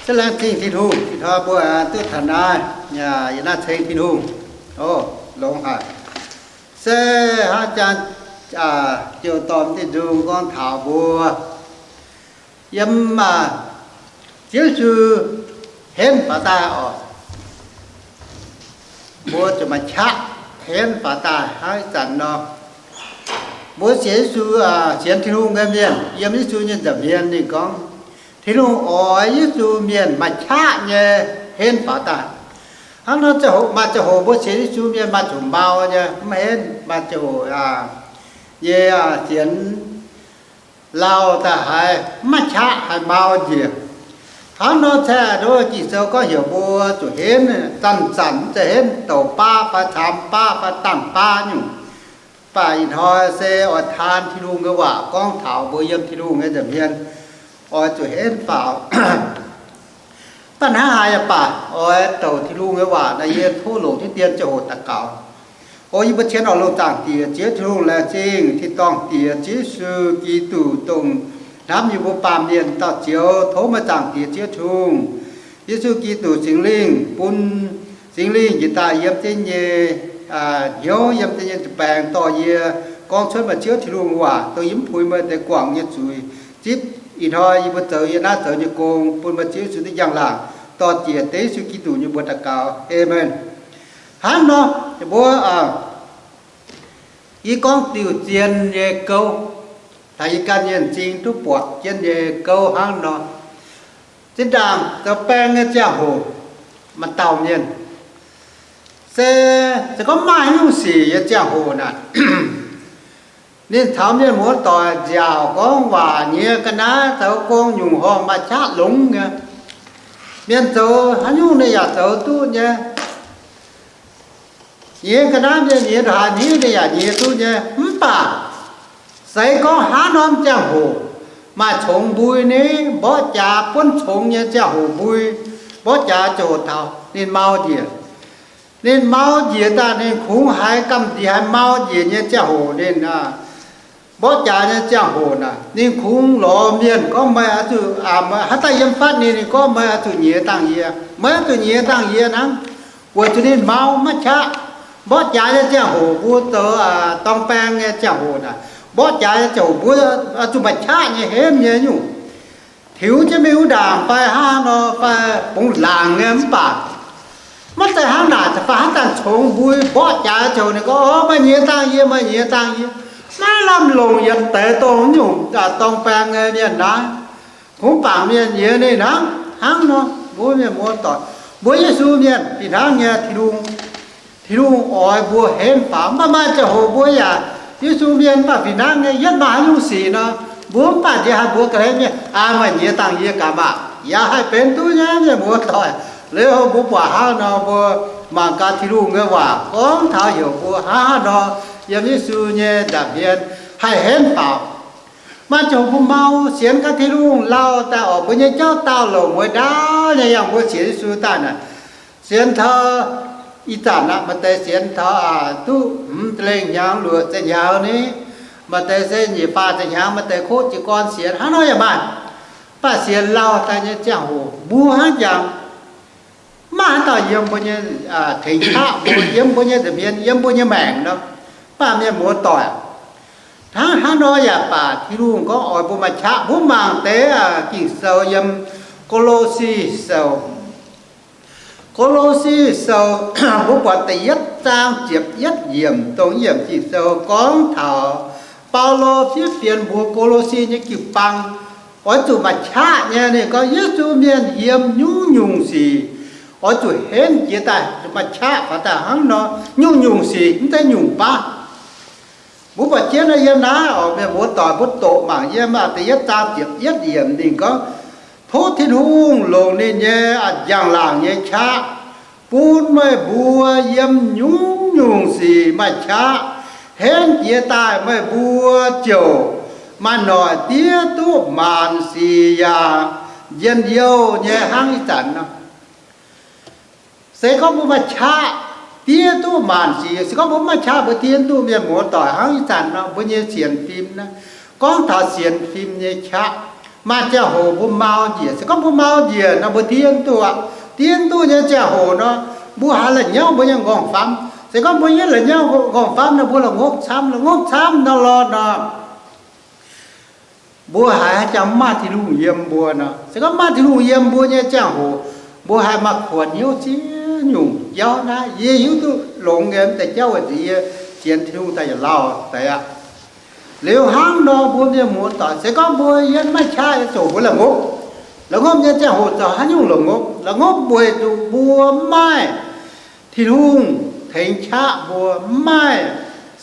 Za'gengh laengz zingh Tin-Hungh, ih hnoi mbuo duqv taux naaiv, yie naaiv ceng Tin-Hungh. O, longx haic. Se hnangv jang jiu dorn Tin-Hungh gorngv taux mbuo yiem Ziouv Yesu henv faaux daaih oc, mbuo zuqc maaih qaqv henv faaux daaih hnangv ih zanc nor. Mbuo sienx Yesu, sienx Tin-Hungh nyei mienh yiem Yesu nyei nza'hmien ninh gorngv, Tin-Hungh oix Yesu mienh maaih qaqv nyei henv faaux daaih. Hnangv nor ziangh hoc, maaih ziangh hoc mbuo sienx Yesu mienh maaih zuqc mau nyei mv henv, maaih ziangh hoc nyei sienx lauh daaih haiz mv maaih qaqv, haiz mau njiec. Hnangv nor caeqv nduov Ging-Sou gorngv heuc mbuo zuqc henv, zanc-zanc mv zeiz henv douc baav fai caamx baav fai dangh baav nyungc. Mv baac ih hnoi se oix taan Tin-Hungh nyei waac gorngv taux mbuo yiem Tin-Hungh nyei nza'hmien oix zuqc henv faaux. Mv baac hnangv haaix yaac baac oix douc Tin-Hungh nyei waac naaiv, yie tov longc jienv dien ziangh hoc daux gaux. O yie mbuo cien oix longc zaangc Diex Ziouv Tin-Hungh, laengz zingh tin-dorngh Diex Ziouv Yesu Giduc, dongh hnamv yie mbuo baamh mienh dauh Ziouv. Tov meih zaangc Diex Ziouv Tin-Hungh, Yesu Giduc, Singx Lingh bun, Singx Lingh njiec daaih yiem jienv nyei hnyouv, yiem jienv nyei baengc dorh yie gorngv cuotv meih Ziouv Tin-Hungh waac, dongh yie mv puix meih deix guangc nyei zuiz. Zipv ih hnoi yie mbuo zoux yie naaiv zoux nyei gong bun meih Ziouv Yesu duqv njang-laangc. Dorh Diex Yesu Giduc nyei mbuox daux gaux, aamen. Hnangv nor, mbuo, yie gorngv diuh zien nyei gouv, taux yie ganh nyei m'zing duqv buatc jienv nyei gouv hnangv nor. Zinh ndaangc zoux baeng nyei ziangh hoc, maaih dauh mienh se, se gorngv maaih haaix nyungc sic nyei ziangh hoc naaic, ninh caux mienh muoz-doic nziaauc gorngv waac nyiex ga'naaiv zoux gong nyungc horngh maaih qaqv longx nyei. Mienh zoux haaix nyungc ninh yaac zoux duqv nyei. Nyiex ga'naaiv mienh nyiex ndongc haaix hnyouv ninh yaac nyiex duqv nyei. Mv baac se gorngv haaix norm ziangh hoc maaih congx mbui ni, mborqv jaax buonv congx nyei ziangh hoc mbui, mborqv jaax ziouc taux ninh mau njiec. Ninh mau njiec daaih ninh kungx haiz gamh nziex haiz mau njiec nyei ziangh hoc ninh mborqv jaax nyei ziangh hoc naaic, ninh kungx lorz mienh gorngv meih oix zuqc, haaix dauh yiem fatv ninh, ninh gorngv meih oix zuqc nyiex dangh yie, meih oix zuqc nyiex dangh yie hnangv, weic zuqc ninh mau maiv qaqv. Mborqv jaax nyei ziangh hoc mbuo zoux dorng baeng nyei ziangh hoc naaic, mborqv jaax nyei ziangh hoc mbuo oix zuqc maaih qaqv nyei, henv nyei nyungc. Tiux jienv mingh wuov ndaangc fai hnangv nor fai bungx laangc nyei mv baac maiv zeiz hnangv naaic. Fai haaix zanc congx mbui mborqv jaax ziouc ninh gorngv, O, meih nyiex dangh yie, meih nyiex dangh yie. Maiv lamh longc yietc deix dongh nyungc dorng baeng nyei mienh naaiv. Kungx bangc mienh nyiex ninh hnangv. Hnangv nor mbuo mienh muoz-doic, mbuo Yesu mienh fih hnangv nyei, Tin-Hungh, Tin-Hungh oix mbuo henv faaux. Mv baac maaih ziangh hoc mbuo yaac Yesu mienh mv baac fih hnangv nyei, yietv maaih haaix nyungc sic nor, mbuo mv baac nziex haih mbuox ga'hlen mienh, Aa, meih nyiex dangh yie gaax maah! Yaac haih benx duqv nyei, mienh muoz-doic. Liuz mbuo buatc hnangv nor mbuo mangc gaax Tin-Hungh nyei waac gorngv taux heuc mbuo hnangv haaix nor yiem Yesu nyei nza'hmien haih henv faaux. Maaih ziangh hoc mbuo mau sienx gaax Tin-Hungh lauh daaih oc, mbuo nyei jauv daauh longc mueiz ndaauv nyei yangh mbuo sienx Yesu daaih naaic. Sienx taux ih zanc aqv, maaih deix sienx taux duqv hmz lengh hnyangx luoqc ziepc hnyangx ni, maaih deix se nyic faah ziepc hnyangx, maaih deix koqv jiez gorn sienx hnangv nor yaac maaih. Mv baac sienx lauh daaih nyei ziangh hoc mbuo hnangv jangx maiv maaih haaix dauh yiem mbuo nyei, tengx qaqv mbuo, yiem mbuo nyei nza'hmien, yiem mbuo nyei maengc nor. Mv baac mienh muoz-doic, hnangv haaix nor yaac baac Tin-Hungh gorngv oix mbuo maaih qaqv. Mbuo mangc deix Ging-Sou yiem Ko^lo^si Sou. Ko^lo^si Sou, mbuo buatc da'yietv zaang ziepc yietv yiemc, dongh yiemc Ging-Sou gorngv taux Baulo fiev fienx mbuox Ko^lo^si nyei jiu-baang oix zuqc maaih qaqv nyei. Ninh gorngv Yesu mienh yiem nyungc-nyungc sic oix zuqc henv jiex daaih, zuqc maaih qaqv faaux daaih hnangv nor, nyungc-nyungc sic, mv zeiz nyungc baav. Mbuo buatc jienv nor yiem naaiv oc, mienh muoz-doic, mbuo doqc mangc yiem da'yietv zaang ziepc yietv yiemc ninh gorngv, Tov Tin-Hungh longc ninh nyei njang-laangc nyei qaqv bun meih mbuo yiem nyungc-nyungc sic maaih qaqv henv jiex daaih, meih mbuo ziouc maaih noic diev duqv maanc sic yaac njien-youh nyei hnangv ih zanc nor. Se gorngv mbuo maaih qaqv diev duqv maanc sic, se gorngv mbuo maiv maaih qaqv mbuo diev duqv, mienh muoz-doic, hnangv ih zanc nor mbuo nyei sienx fim naaiv, gorngv taux sienx fim nyei qaqv, Maaih ziangh hoc mbuo mau njiec. Se gorngv mbuo mau njiec nor, mbuo diev duqv aqv. Diev duqv nyei ziangh hoc nor, mbuo haiz la'nyauv mbuo nyei nqorngv-famv. Se gorngv mbuo yiem la'nyauv nqorngv-famv nor, mbuo la'ngopv camv. La'ngopv camv nor, lorqc nor, mbuo haiz haaix jangx mv maaih Tin-Hungh yiem mbuo nor. Se gorngv maaih Tin-Hungh yiem mbuo nyei ziangh hoc, mbuo haiz maaih kuonx hnyouv ziex nyungc jauv naaiv. Yie hiuv duqv longx nyei mv deix jauv weic zuqc yie sienx Tin-Hungh daaih yietc lauh deix aqv. Liuz hnangv nor, mbuo mienh muoz-doic, se gorngv mbuo yiem maiv qaqv nyei ziangh hoc mbuo la'ngopv. La'ngopv nyei ziangh hoc zoux haaix nyungc la'ngopv? La'ngopv weic zuqc mbuo mv maaih Tin-Hungh tengx qaqv mbuo, mv maaih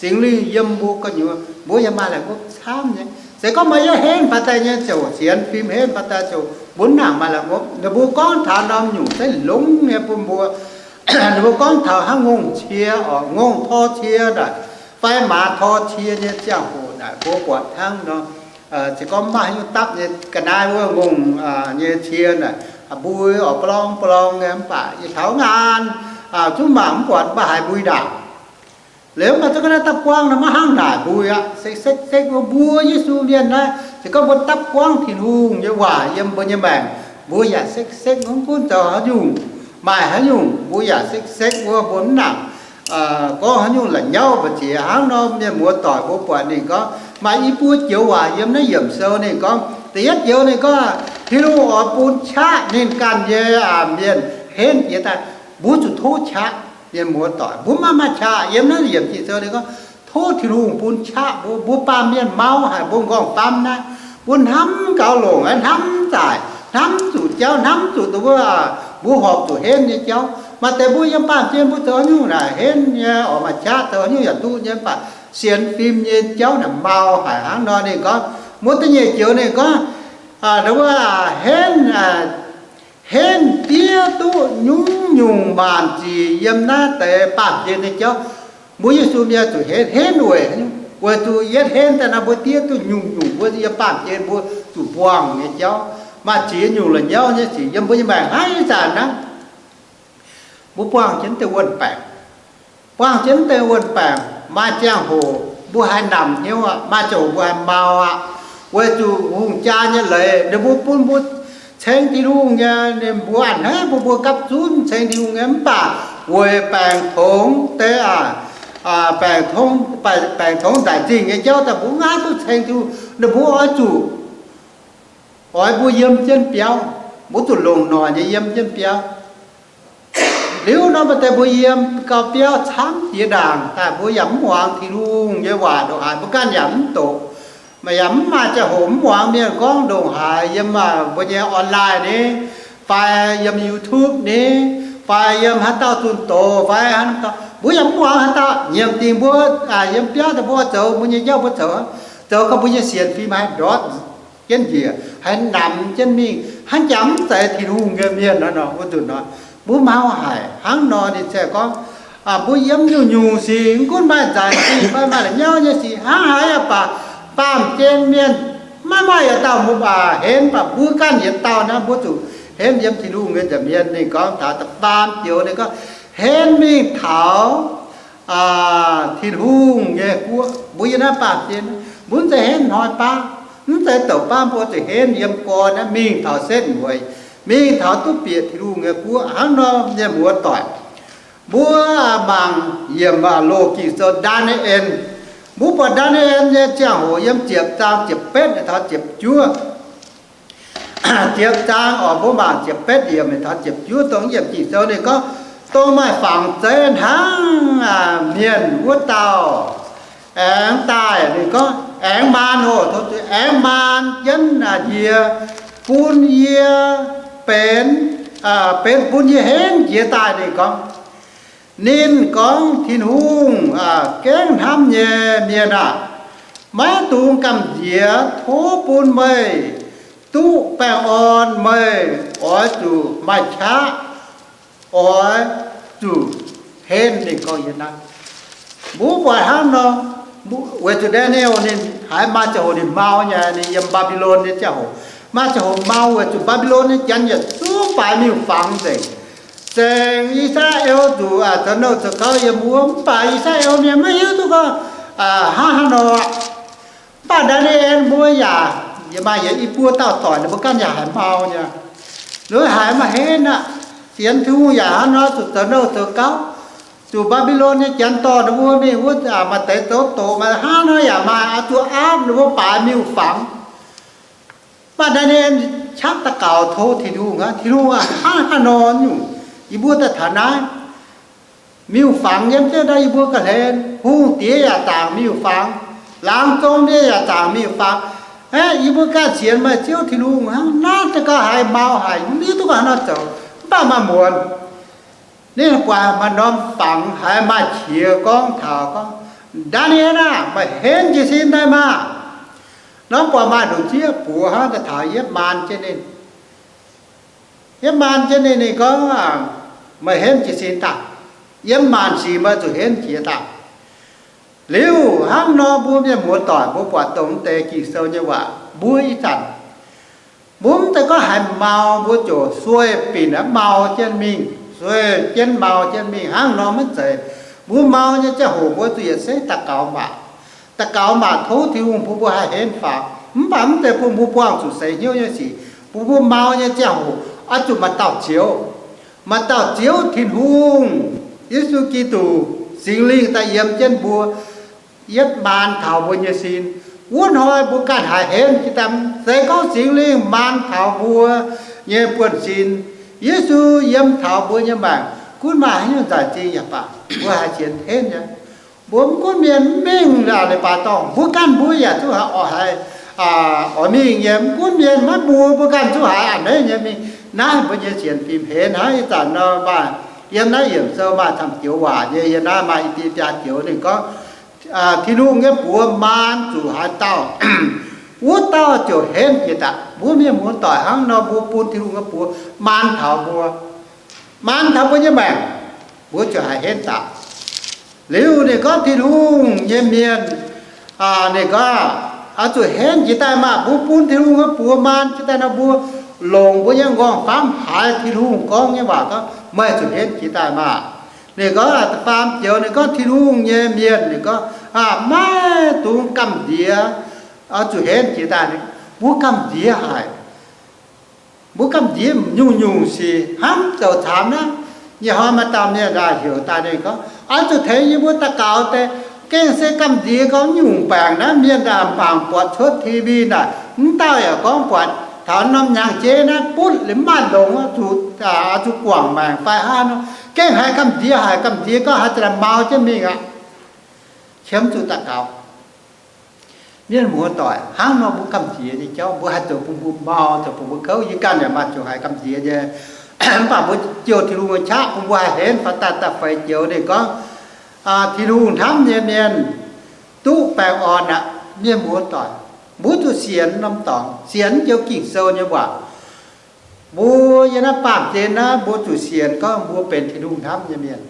Singx Lingh yiem mbuo gu'nyuoz, mbuo yaac maaih la'ngopv camv nyei. Se gorngv maaih yietv henv faaux daaih nyei ziouc, sienx fim henv faaux daaih ziouc, mbuo mv nangc maaih la'ngopv. Ninh mbuo gorngv taux norm nyungc se longx nyei bun mbuo. Ninh mbuo gorngv taux hnangv ngongh cie oc, ngongh tor cie naaic, fai maaz tor cie nyei ziangh hoc naaic, mbuo buatc hnangv nor, se gorngv maaih haaix nyungc dapv nyei ga'naaiv wuov ngongh nyei cie naaic, mbui oc, ba'lorng ba'lorng nyei, mv baac yietc taux ngaanc zungv mangc mv buatc, mv baac haiz mbui ndaangc. Liuz maaih zungv ga'naaiv dapv buangv nor, maiv hnangv naaic mbui aqv, sekv sekv sekv wuov. Mbuo Yesu mienh naaiv, se gorngv mbuo dapv buangv Tin-Hungh nyei waac yiem mbuo nyei maengc, mbuo yaac sekv sekv wuov. Mv gunv zoux haaix nyungc, maaih haaix nyungc, mbuo yaac sekv sekv wuov. Mbuo mv nangc gorngv haaix nyungc la'nyauv mbu'ziex. Hnangv nor mienh muoz-doic, mbuo buatc ninh gorngv maaih i buo joux waac yiem naaiv yiemc sou. Ninh gorngv da'yietv joux, ninh gorngv Tin-Hungh oix bun qaqv ninh ganh nyei mienh henv jiex daaih. Mbuo zuqc tov qaqv, mienh muoz-doic. Mbuo maiv maaih qaqv. Yiem naaiv yiemc Ging-Sou ninh gorngv, tov Tin-Hungh bun qaqv mbuo. Mbuo baamh mienh mau haic, mbuo nqorngv-famv naaiv, mbuo hnamv gaux longc, hnamv zaaic, hnamv zuqc jauv, hnamv zuqc dongh wuov mbuo horpc zuqc henv nyei jauv. Maaih deix mbuo yiem baamh gen mbuo zoux haaix nyungc naaic henv nyei oc, maaih qaqv zoux haaix nyungc yaac duqv nyei, mv baac sienx fim nyei jauv naaic mau haic. Hnangv nor ninh gorngv, mbuo da'nyeic joux ninh gorngv, dongh wuov henv, henv diev duqv nyungc-nyungc maanc zic yiem naaiv deix baamh gen nyei jauv. Mbuo Yesu mienh zuqc henv, henv weic, weic zuqc yietv henv daaih nor, mbuo diev duqv nyungc-nyungc mbuo yiem baamh gen mbuo zuqc buangh nyei jauv. Maaih ziex nyungc la'nyauv nyei sic yiem mbuo nyei maengc haaix zanc naaiv. Mbuo buangh jienv deix wuon-baengc, buangh jienv deix wuon-baengc, maaih ziangh hoc mbuo haiz namx hnyouv aqv, maaih ziangh hoc mbuo haiz mau aqv, weic zuqc hungh jaa nyei leiz ninh mbuo bun mbuo ceng Tin-Hungh nyei, ninh mbuo a'hneiv bun mbuo gapv zunv ceng Tin-Hungh nyei. Mv baac weic baengc tongx deix, baengc tongx, baengc tongx nzaic nzingh nyei jauv daaih mbuo mv haih duqv ceng Tin-Hungh. Ninh mbuo oix zuqc, oix mbuo yiem jienv biauv, mbuo zuqc longc noic nyei yiem jienv biauv. Liuz nor maaih deix mbuo yiem gau biauv camv jiex ndaangc daaih, mbuo yaac mv muangx Tin-Hungh nyei waac ndongc haaix, mbuo ganh yaac mv doqc, yaac mv maaih ziangh hoc mv muangx mienh gorngv ndongc haaix yiem mbuo nyei online ni, fai yiem YouTube ni, fai yiem haaix dauh zunh doz fai haaix dauh, mbuo yaac mv muangx haaix dauh. Nyiemc dingc mbuo yiem biauv daaih mbuo zoux mbuo nyei jauv, mbuo zoux, zoux gau mbuo nyei sienx fim haiz ndortv jienv njiec, haiz namx jienv mingh, hnangv jangx mv zeiz Tin-Hungh nyei mienh nor, nor wuov nzunc nor, mbuo mau haic. Hnangv nor ninh se gorngv, mbuo yiem nyungc-nyungc sic, mv gunv maaih nzaic sic fai maaih la'nyauv nyei sic hnangv haaix, yaac baac baamh gen mienh maiv maaih yietc dauh mbuo baac henv, baac mbuo ganh yietc dauh naaiv mbuo zuqc henv yiem Tin-Hungh nyei nza'hmien. Ninh gorngv taux da'faam joux ninh gorngv, henv mingh taux Tin-Hungh nyei guoqv. Mbuo yiem naaiv baamh gen, mbuo mv zeiz henv hnoi baav, mv zeiz douc baav, mbuo zuqc henv yiem gorn naaiv mingh taux setv mueiz, mingh taux duqv bieqc Tin-Hungh nyei guoqv. Hnangv nor mienh muoz-doic, mbuo mangc yiemc loz Ging-Sou Ndaa^ni^en. Mbuo buatc Ndaa^ni^en nyei ziangh hoc yiem ziepc zaang ziepc betv taux ziepc juov. Ziepc zaang oc, mbuo mangc ziepc betv yiemc taux ziepc juov dongh yiemc Ging-Sou ninh gorngv, dongh maaih fangx zeiv hnangv mienh wuov dauh aengx daaih, ninh gorngv aengx maan oc, aengx maan jienv yie, bun yie benx, benx bun yie henv jiex daaih. Ninh gorngv, ninh gorngv, Tin-Hungh gengh hnamv nyei mienh aah! Maiv dungx gamh nziex tov bun meih duqv baengh orn. Meih oix zuqc maaih qaqv, oix zuqc henv. Ninh gorngv yie naaiv, mbuo buatc hnangv nor, weic zuqc Ndaa^ni^en ninh haiz maaih ziangh hoc ninh mau nyei, ninh yiem Mbaa^mbi^lon nyei ziangh hoc, maaih ziangh hoc mau weic zuqc Mbaa^mbi^lon nyei janx yietc zungv baaix mingh fangx nzengc. Zengc I^saa^laa^en zuqc zoux nouh zoux gauv yiem wuov, mv baac I^saa^laa^en mienh maiv hiuv duqv gorngv hnangv haaix nor. Mv baac Ndaa^ni^en mbuo yaac Yie maaih yietc i buo dauh doic, ninh mbuo ganh yaac haiz mau nyei. Ninh haiz maaih henv aqv. Sienx Tin-Hungh yaac hnangv nor zuqc zoux nouh zoux gauv, zuqc Mbaa^mbi^lon nyei janx dorh ninh mbuo mingh wuov, maaih deix zoux doqc, maaih hnangv nor yaac maaih, oix zuqc aapv ninh mbuo baaix miuc-fangx. Mv baac Ndaa^ni^en qaqv daux gaux tov Tin-Hungh aqv. Tin-Hungh aac, hnangv haaix nor nyungc yie mbuo daaih taux naaiv? Miuc-fangx yiem jienv naaiv yie mbuo ga'hlen, hungh diex yaac zaangc miuc-fangx, laangz zong mienh yaac zaangc miuc-fangx. Aeqv, yie mbuo ganh sienx meih Ziouv Tin-Hungh hnangv naaiv, daaih gauh haiz mau haic, mv hiuv duqv haaix nor zoux, mv baac maaih muonz. Ninh buatc maaih norm fangx haiz maaih qiex gorngv taux gorngv, Ndaa^ni^en aah! Meih henv jiez sin daaih maah! Norm buatc maaih ndongc zieqv buoz hnangv daaih taux yietv maan jienv ninh. Yietv maan jienv ninh, ninh gorngv, Meih henv jiez sin daaih. Yiem maanc sic meih zuqc henv jiex daaih. Liuz hnangv nor mbuo mienh muoz-doic, mbuo buatc dongh deix Ging-Sou nyei waac mbuo ih zanc, mbuo mv zeiz gorngv haiz mau mbuo ziouc sueih binc aqv, mau jienv mingh, sueih jienv mau jienv mingh hnangv nor maiv zeiz. Mbuo mau nyei ziangh hoc mbuo zuqc yietc seix daux gaux maac. Daux gaux maac tov Tin-Hungh bun mbuo haih henv faaux. Mv baac mv zeiz bun mbuo buangh zuqc seix hnyouv nyei sic. Bun mbuo mau nyei ziangh hoc oix zuqc maaih dauh Ziouv, maaih dauh Ziouv Tin-Hungh, Yesu Giduc, Singx Lingh daaih yiem jienv mbuo, yietv maan taux mbuo nyei sin. Wuov hnoi mbuo ganh haiz henv jiex daaih. Se gorngv Singx Lingh maan taux mbuo nyei buonv-sin, Yesu yiem taux mbuo nyei maengc, gunv maaih haaix nyungc nzaaih zingh yaac baac, mbuo haih sienx henv nyei. Mbuo mv gunv mienh mv mingh aac leiz-baaix dorngh, mbuo ganh mbuo yaac zungv haiz oix, haiz oix mingh nyei. Mv gunv mienh maiv mbuo, mbuo ganh zungv haiz a'hneiv nyei mingh. Naaiv mbuo nyei sienx fim henv hnangv ih zanc nor maaih, yiem naaiv yiemc sou maaih camv joux waac nyei. Yiem naaiv maaih i biaa joux ninh gorngv, Tin-Hungh nyei buoz maan zuqc haaix dauh, wuov dauh ziouc henv jiex daaih. Mbuo mienh muoz-doic hnangv nor, mbuo bun Tin-Hungh nyei buoz maan taux mbuo, maan taux mbuo nyei maengc, mbuo ziouc haih henv daaih. Liuz ninh gorngv Tin-Hungh nyei mienh, ninh gorngv, oix zuqc henv jiex daaih maah! Mbuo bun Tin-Hungh nyei buoz maan jiex daaih nor, mbuo longc mbuo nyei nqorngv-famv haiz Tin-Hungh gorngv nyei waac gorngv, meih zuqc henv jiex daaih maah! Ninh gorngv da'faam joux ninh gorngv Tin-Hungh nyei mienh, ninh gorngv, maiv dungx gamh nziex, oix zuqc henv jiex daaih. Mbuo gamh nziex haic. Mbuo gamh nziex nyungc-nyungc sic hnamv zoux caamx naaiv. Nyei hnoi maaih dauh mienh heuc daaih ninh gorngv, oix zuqc tengx yie mbuo daux gaux deix. Gengh se gamh nziex gorngv nyungc baengc naaiv, mienh mangc buatc cuotv T V naaic, mv dauh yaac gorngv buatc taux norm hnyangx-jeiv naaiv butv liuz mv maaih longx, zuqc, zuqc guangc maengc fai hnangv nor. Gengh haiz gamh nziex haic, gamh nziex gorngv haaix zanc mau jienv mingh aqv. Qiemx zuqc daux gaux. Mienh muoz-doic, hnangv nor mbuo gamh nziex nyei jauv mbuo haih zoux bun mbuo mau, zoux bun mbuo kouv. Yie ganh yaac maaih ziouc haiz gamh nziex nyei. Mv baac mbuo jouh Tin-Hungh nyei qaqv bun mbuo haih henv faaux daaih. Da'feix joux ninh gorngv, Tin-Hungh hnamv nyei mienh duqv baengh orn aqv. Mienh muoz-doic, mbuo zuqc sienx norm dorngx, sienx joux Ging-Sou nyei waac. Mbuo yiem naaiv baamh gen naaiv mbuo zuqc sienx gorngv mbuo benx Tin-Hungh hnamv nyei mienh.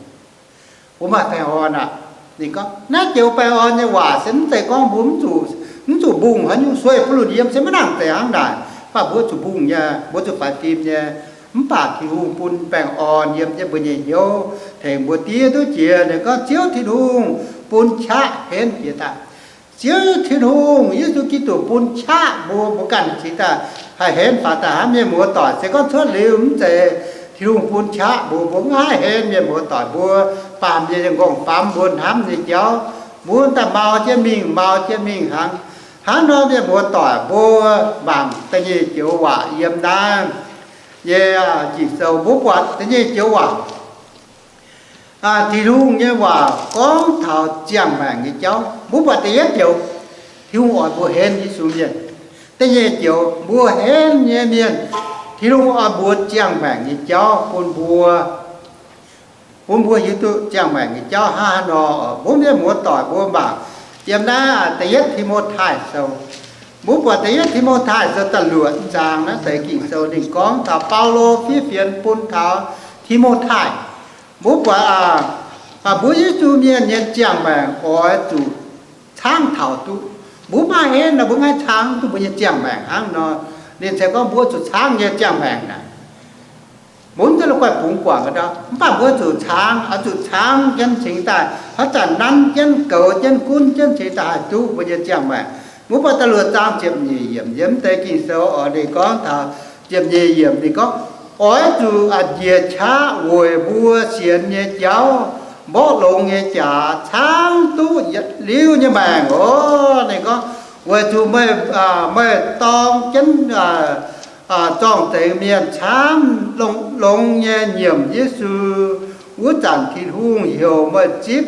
Mbuo maaih baengh orn aqv. Ninh gorngv naaiv joux baengh orn nyei waac se mv zeiz gorngv mbuo mv zuqc, mv zuqc mbungh haaix nyungc, sueih bun lunc yiem se maiv nangc zeiz hnangv naaic. Mv baac mbuo zuqc mbungh nyei, mbuo zuqc faix fim nyei. Mv baac Tin-Hungh bun baengh orn yiem jienv mbuo nyei hnyouv, tengx mbuo diev duqv jiex. Ninh gorngv Ziouv Tin-Hungh bun qaqv henv jiex daaih. Ziouv Tin-Hungh, Yesu Giduc bun qaqv mbuo, mbuo ganh cingx daaih haih henv faaux daaih hnangv. Mienh muoz-doic, se gorngv cuotv liuz mv zeiz Tin-Hungh bun qaqv mbuo, mbuo mv haih henv. Mienh muoz-doic, mbuo baamh mienh nyei nqorngv-famv mbuo hnamv nyei jauv, mbuo daaih mau jienv mingh, mau jienv mingh hnangv. Hnangv nor mienh muoz-doic, mbuo mangc da'nyeic joux waac yiem naaiv nyei Ging-Sou. Mbuo buatc da'nyeic joux waac, Tin-Hungh nyei waac gorngv taux ziangh maengc nyei jauv. Mbuo buatc da'yietv joux, Tin-Hungh oix mbuo henv Yesu mienh. Da'nyeic joux, mbuo henv nyei mienh, Tin-Hungh oix mbuox ziangh maengc nyei jauv bun mbuo, bun mbuo hiuv duqv ziangh maengc nyei jauv hnangv haaix nor. Mbuo mienh muoz-doic mbuo mangc yiem naaiv da'yietv Ti^mo^tai Sou. Mbuo buatc da'yietv Ti^mo^tai Sou da'luoqc zaang naaiv deix Ging-Sou ninh gorngv taux Baulo fiev fienx bun taux Ti^mo^tai. Mbuo buatc mbuo Yesu mienh nyei ziangh maengc oix zuqc caangv taux duqv. Mbuo maiv henv nor, mbuo maiv caangv duqv mbuo nyei ziangh maengc hnangv nor. Ninh se gorngv mbuo zuqc caangv nyei ziangh maengc naaic. Mbuo mv zeiz la'guaih bungx guangc ga'ndau, mv baac mbuo zuqc caangv, oix zuqc caangv jienv cingx daaih, haaix zanc nanv jienv, goux jienv, gunv jienv cingx daaih haih duqv mbuo nyei ziangh maengc. Mbuo buatc da'luoqc zaang ziepc nyeic yiemc yiem deix Ging-Sou oc, ninh gorngv taux ziepc nyeic yiemc ninh gorngv, oix zuqc a'njiec qaqv weic mbuo sienx nyei jauv mborqv longx nyei jaax camv duqv yietc liuz nyei maengc oc. Ninh gorngv, weic zuqc meih, meih dorng jienv zorng-zengx mienh camv longx nyei nyiemc Yesu, wuov zanc Tin-Hungh heuc meih zipv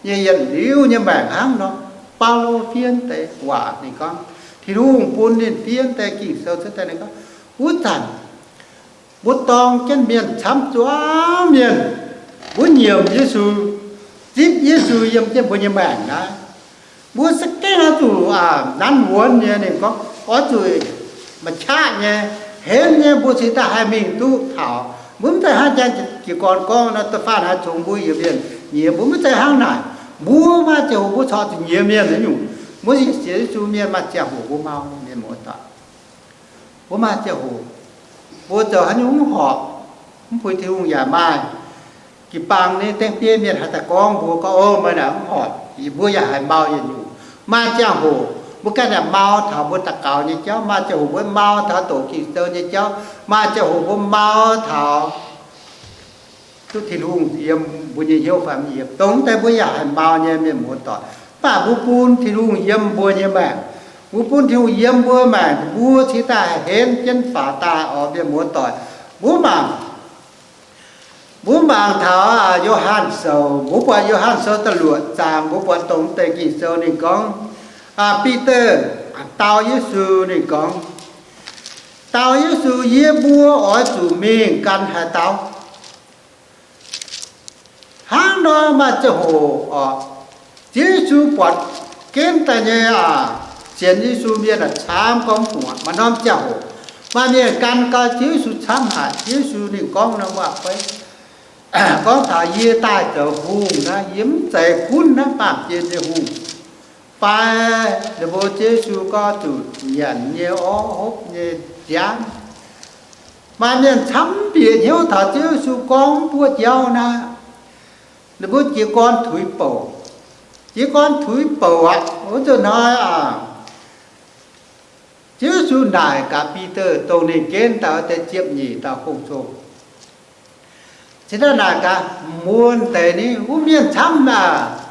nyei yietc liuz nyei maengc hnangv nor. Baulo fiev deix waac ninh gorngv, Tin-Hungh bun ninh fiev deix Ging-Sou cuotv daaih ninh gorngv, wuov zanc mbuo dorng jienv mienh camv zuangx mienh, mbuo nyiemc Yesu, zipv Yesu yiem jienv mbuo nyei maengc naaiv, mbuo se gengh oix zuqc nanv wuonx nyei. Ninh gorngv oix zuqc ma'qaqv nyei, henv nyei, mbuo cingx daaih haih mingh duqv taux. Mbuo mv zeiz hnangv janx jiez gorn gorngv nor, da'faanh haih congx mbuo yietc mienh nyiex. Mbuo mv zeiz hnangv naaic. Mbuo maaih ziangh hoc mbuo corc zuqc nyiex mienh nyei nyungc. Mbuo sienx Yesu mienh maaih ziangh hoc mbuo mau, mienh muoz-doic. Mbuo maaih ziangh hoc mbuo zoux haaix nyungc mv horpc, mv puix Tin-Hungh yaac maaih. Jiu-baang nyei dengv bieiv mienh haih daaih gorngv mbuo gorngv, o, meih naaic mv horpc. Mbuo yaac haiz mau yietc nyungc. Maaih ziangh hoc mbuo ganh yaac mau taux mbuo daux gaux nyei jauv. Maaih ziangh hoc mbuo mau taux doqc Ging-Sou nyei jauv. Maaih ziangh hoc mbuo mau taux duqv Tin-Hungh yiem mbuo nyei hnyouv fai mv yiem. Dongh deix mbuo yaac haiz mau nyei, mienh muoz-doic. Mv baac mbuo bun Tin-Hungh yiem mbuo nyei maengc, mbuo bun Tin-Hungh yiem mbuo maengc, mbuo cingx daaih henv jienv faaux daaih oc, mienh muoz-doic. Mbuo mangc, mbuo mangc taux Yo^han Sou, mbuo buatc Yo^han Sou da'luoqc zaang, mbuo buatc dongh deix Ging-Sou ninh gorngv, Bide dau Yesu ninh gorngv, dau Yesu, Yie mbuo oix zuqc mingh gan haaix dauh? Hnangv nor maaih ziangh hoc oc, Ziouv Yesu buatc genv daaih nyei aac, sienx Yesu mienh aac, camv gorngv fungc aqv. Maaih norm ziangh hoc maaih mienh gan gau Ziouv Yesu camv haic. Ziouv Yesu ninh gorngv norm waac-fei, gorngv taux, Yie daaih zoux hungh naaiv, yie mv zeiz gunv naaiv baamh gen nyei hungh. Fai ninh mbuo Ziouv Yesu gorngv zuqc nyanc nyei orv, hopv nyei nziaamv. Maaih mienh camv bieqc hnyouv taux Ziouv Yesu gorngv mbuo jauv naaiv, ninh mbuo jiez gorn tuix bouc. Jiez gorn tuix bouc aqv. Wuov zanc hnoi aac, Ziouv Yesu naaic gaax Bide, dongh ninh genv daaih deix ziepc nyeic dauh gong-zoh, cingx daaih naaic gaax, Muonz deix ni wuov mienh camv aac,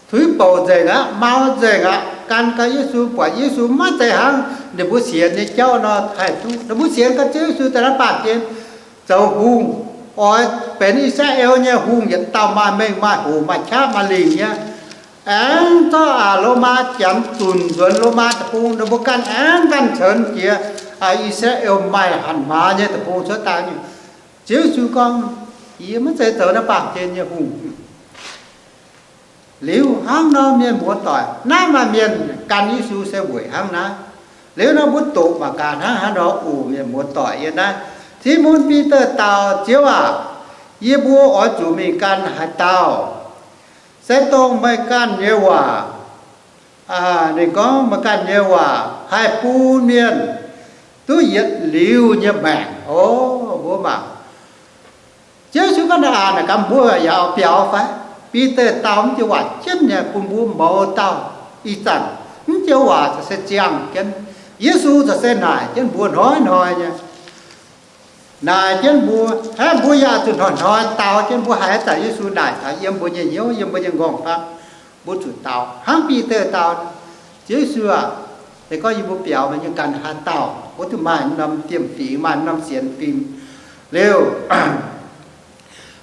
tuix bouc nzengc aqv, mau nzengc aqv, gan gau Yesu, buatc Yesu maiv zeiz hnangv ninh mbuo sienx nyei jauv nor haih duqv. Ninh mbuo sienx gau Ziouv Yesu daaih naaiv baamh gen zoux hungh, oix benx I^saa^laa^en nyei hungh, yietc dauh maaih mengh maaih hoc maaih qaqv maaih lingc nyei. Aengx zorqv aac Lomaa Janx zunc nzuonx Lomaa Deic-Bung, ninh mbuo ganh aengx ganh cenx jiex I^saa^laa^en maaih hatc maaz nyei deic-bung cuotv daaih nyei. Ziouv Yesu gorngv, Yie maiv zeiz zoux naaiv baamh gen nyei hungh. Liuz hnangv nor, mienh muoz-doic, naaiv maaih mienh gan Yesu se weic hnangv naaiv. Liuz nor mbuo doqc mangc gaax hnangv haaix nor oc, mienh muoz-doic, yiem naaiv. Simon Bide dau, Ziouv aac, yie mbuo oix zuqc mingh gan haaix dauh? Se dongh meih ganh nyei waac, ninh gorngv, meih ganh nyei waac haih bun mienh duqv yietc liuz nyei maengc. O, mbuo mangc, Ziouv Yesu gorngv naaiv aac, naaic gaax mbuo yaac biaux fai? Bide dau mv joux waac jienv nyei bun mbuo mouz dauh. Ih zanc mv joux waac za'gengh se ziangh jienv. Yesu za'gengh se naaic jienv mbuo hnoi-hnoi nyei. Naaic jienv mbuo, hnangv mbuo yaac zuqc hnoi-hnoi dau jienv mbuo haiz haaix zanc Yesu naaic taux yiem mbuo nyei hnyouv, yiem mbuo nyei nqorngv-famv, mbuo zuqc dau hnangv Bide dau, Ziouv Yesu aac, se gorngv yie mbuo biaux meih nyei gan haaix dauh? Mbuo zuqc maaih norm diemv fingx, maaih norm sienx fim. Liuz,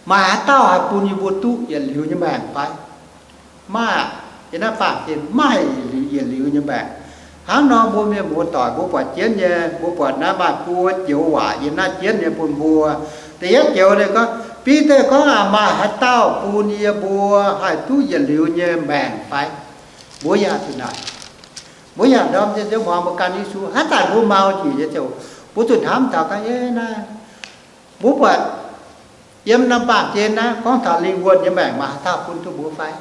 maaih haaix dauh haih bun yie mbuo duqv yietc liuz nyei maengc fai? Maaih, yiem naaiv baamh gen maaih yietc liuz nyei maengc. Hnangv nor mbuo mienh muoz-doic, mbuo buatc jienv nyei, mbuo buatc naaiv maaih buo joux waac yiem naaiv jienv nyei bun mbuo. Da'yietv joux ninh gorngv, Bide gorngv aac, maaih haaix dauh bun yie mbuo haih duqv yietc liuz nyei maengc fai? Mbuo yaac zuqc naaic. Mbuo yaac ndorm jienv nziouv hmuangx mbuo gan Yesu, haaix zanc mbuo mau njiec nyei ziouc, mbuo zuqc hnamv taux ga'naaiv naaiv, mbuo buatc yiem norm baamh gen naaiv gorngv taux lingh wuonh nyei maengc maaih haaix dauh bun duqv mbuo fai?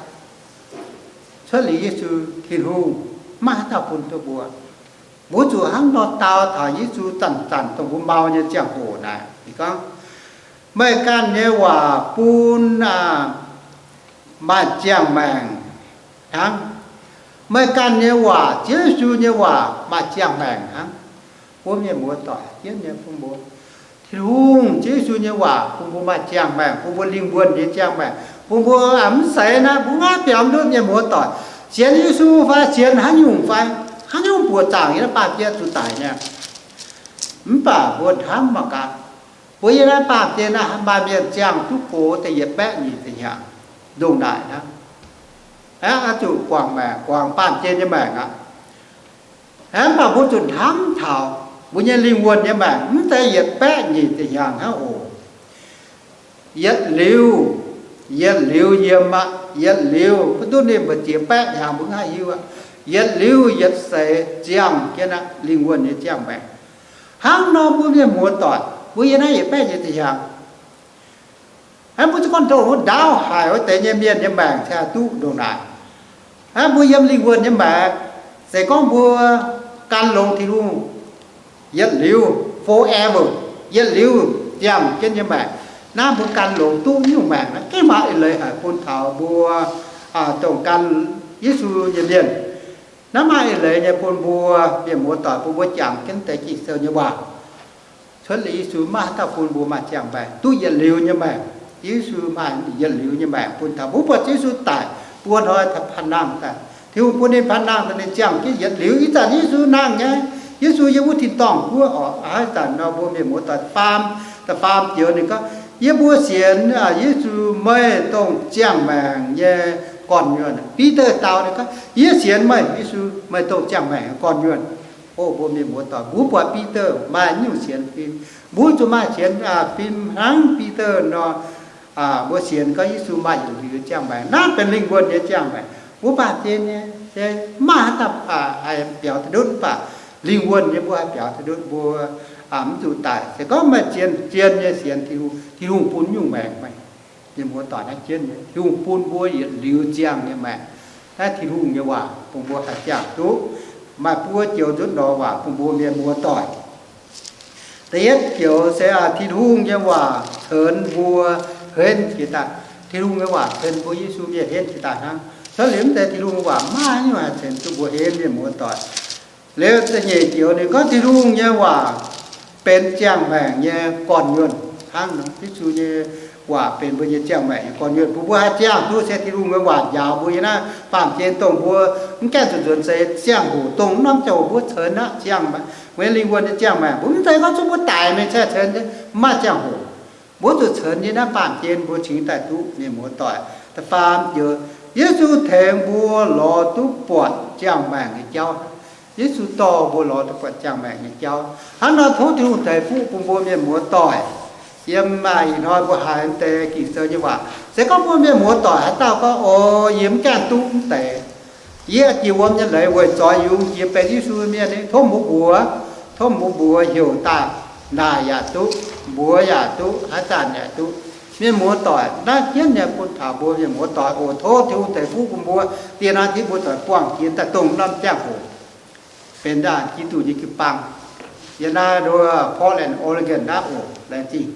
Cuotv liuz Yesu, Tin-Hungh, maiv maaih haaix dauh bun duqv mbuo. Mbuo zuqc hnangv nor dau taux Yesu zanc-zanc dongh mbuo mau nyei ziangh hoc naaic. Ninh gorngv, meih ganh nyei waac bun maaih ziangh maengc hnangv. Meih ganh nyei waac, Ziouv Yesu nyei waac maaih ziangh maengc hnangv. Mbuo mienh muoz-doic, jienv nyei bun mbuo, Tin-Hungh, Ziouv Yesu nyei waac bun mbuo maaih ziangh maengc, bun mbuo lingh wuonh nyei ziangh maengc, bun mbuo mv seix naaiv mbuo maiv biaux ndutv mienh muoz-doic. Sienx Yesu fai sienx haaix nyungc fai haaix nyungc buoqc zaangc yiem naaiv baamh gen zuqc daic nyei, mv baac mbuo hnamv mangc gaax, mbuo yiem naaiv baamh gen naaiv maaih mienh ziangh duqv gox deix yietc baeqv nyic ziepc hnyangx ndongc naaic hnangv. Aeqv, oix zuqc guangc maengc, guangc baamh gen nyei maengc aqv. Aeqv, mv baac mbuo zuqc hnamv taux mbuo nyei lingh wuonh nyei maengc mv zeiz yietc baeqv nyic ziepc hnyangx hnangv oc. Yietc liuz, yietc liuz yiem aqv. Yietc liuz, mv duqv ninh mbuo ziex baeqv hnyangx mbuo mv haih hiuv aqv. Yietc liuz yietc seix ziangh jienv aqv, lingh wuonh nyei ziangh maengc. Hnangv nor mbuo mienh muoz-doic, mbuo yiem naaiv yietc baeqv nyic ziepc hnyangx, aeqv, mbuo zungv gorngv ndongc wuov ndaauv haic wuov deix nyei mienh nyei maengc cingx haih duqv ndongc naaic. Aeqv, mbuo yiem lingh wuonh nyei maengc, se gorngv mbuo gan longx Tin-Hungh yietc liuz, forever, yietc liuz ziangh jienv nyei maengc, naaiv mbuo gan longx duqv nyungc maengc naaiv gengh maaih eix leiz haic bun taux mbuo dongh gan Yesu nyei mienh. Naaiv maaih eix leiz nyei bun mbuo mienh muoz-doic, bun mbuo jangx jienv deix Ging-Sou nyei waac. Cuotv liuz Yesu maiv haaix dauh bun mbuo maaih ziangh maengc duqv yietc liuz nyei maengc. Yesu maaih yietc liuz nyei maengc bun taux mbuo buatc Yesu daic, buo hnoi daaih panh nangh daaih. Tin-Hungh bun ninh panh nangh daaih, ninh ziangh jienv yietc liuz. Ih zanc Yesu nangh nyei, Yesu yiem wuov tin-dorngh wuov oc. Ih zanc nor mbuo mienh muoz-doic faam, da'faam joux ninh gorngv, yie mbuo sienx Yesu, meih dongh ziangh maengc nyei gorn-nyuonh. Bide dau ninh gorngv, yie sienx meih, Yesu, meih dongh ziangh maengc nyei gorn-nyuonh. O mbuo mienh muoz-doic, mbuo buatc Bide maaih nyungc sienx fim, mbuo zuqc maaih sienx fim hnangv Bide nor. Mbuo sienx gorngv Yesu maaih yietc liuz ziangh maengc, naaiv benx lingh wuonh nyei ziangh maengc. Mbuo baamh gen nyei se maaih haaix dauh haih biaux duqv ndutv, mv baac lingh wuonh nyei mbuo haih biaux duqv ndutv. Mbuo mv zuqc daic. Se gorngv meih zien-zien nyei sienx Tin-Hungh, Tin-Hungh bun nyungc maengc meih. Mienh muoz-doic, naaiv jienv nyei, Tin-Hungh bun mbuo yietc liuz ziangh nyei maengc. Naaiv Tin-Hungh nyei waac bun mbuo haih ziangh duqv. Maaih buo joux nzutv lorz waac bun mbuo mienh muoz-doic. Da'yietv joux se Tin-Hungh nyei waac ceix mbuo henv jiex daaih. Tin-Hungh nyei waac ceix mbuo Yesu mienh henv jiex daaih hnangv. Cuotv liuz mv deix Tin-Hungh nyei waac maiv haih ceix duqv mbuo henv, mienh muoz-doic. Liuz da'nyeic joux ninh gorngv Tin-Hungh nyei waac benx ziangh maengc nyei gorn-nyuonh hnangv nor. Yesu nyei waac benx mbuo nyei ziangh maengc nyei gorn-nyuonh, bun mbuo haih ziangh duqv se Tin-Hungh nyei waac njaaux mbuo yiem naaiv baamh gen, dongh mbuo mv gaengh zuqc nzuonx seix ziangh hoc, dongh norm ziangh hoc mbuo ceix naaiv ziangh maengc, mbuo nyei lingh wuonh nyei ziangh maengc, mbuo mv zeiz gorngv zungv mbuo daic mingh ceix, ceix, mv maaih ziangh hoc. Mbuo zuqc ceix yiem naaiv baamh gen mbuo cingx daaih duqv, mienh muoz-doic. Da'faam joux, Yesu tengx mbuo lorz duqv buatc ziangh maengc nyei jauv. Yesu dorh mbuo lorz duqv buatc ziangh maengc nyei jauv. Hnangv nor tov Tin-Hungh ceix fuqv bun mbuo mienh muoz-doic. Yiem maaih ih hnoi mbuo haiz deix Ging-Sou nyei waac, se gorngv mbuo mienh muoz-doic haaix dauh gorngv, O, yie mv gaengh duqv mv deix, yie jiex wuom nyei leiz weic zoix yungz jiex benx Yesu mienh, tov mbuo mbuox, tov mbuo mbuox heuc daaih, naaic yaac duqv, mbuox yaac duqv, haaix zanc yaac duqv. Mienh muoz-doic, naaiv jienv nyei bun taux mbuo mienh muoz-doic oc. Tov Tin-Hungh ceix fuqv bun mbuo, dieh hnoi diev mbuo doic buangh jiex daaih dongh norm ziangh hoc benx daaih Giduc nyei jiu-baang. Yiem naaiv nduov Portland, Oregon naaiv oc, laengz zingh.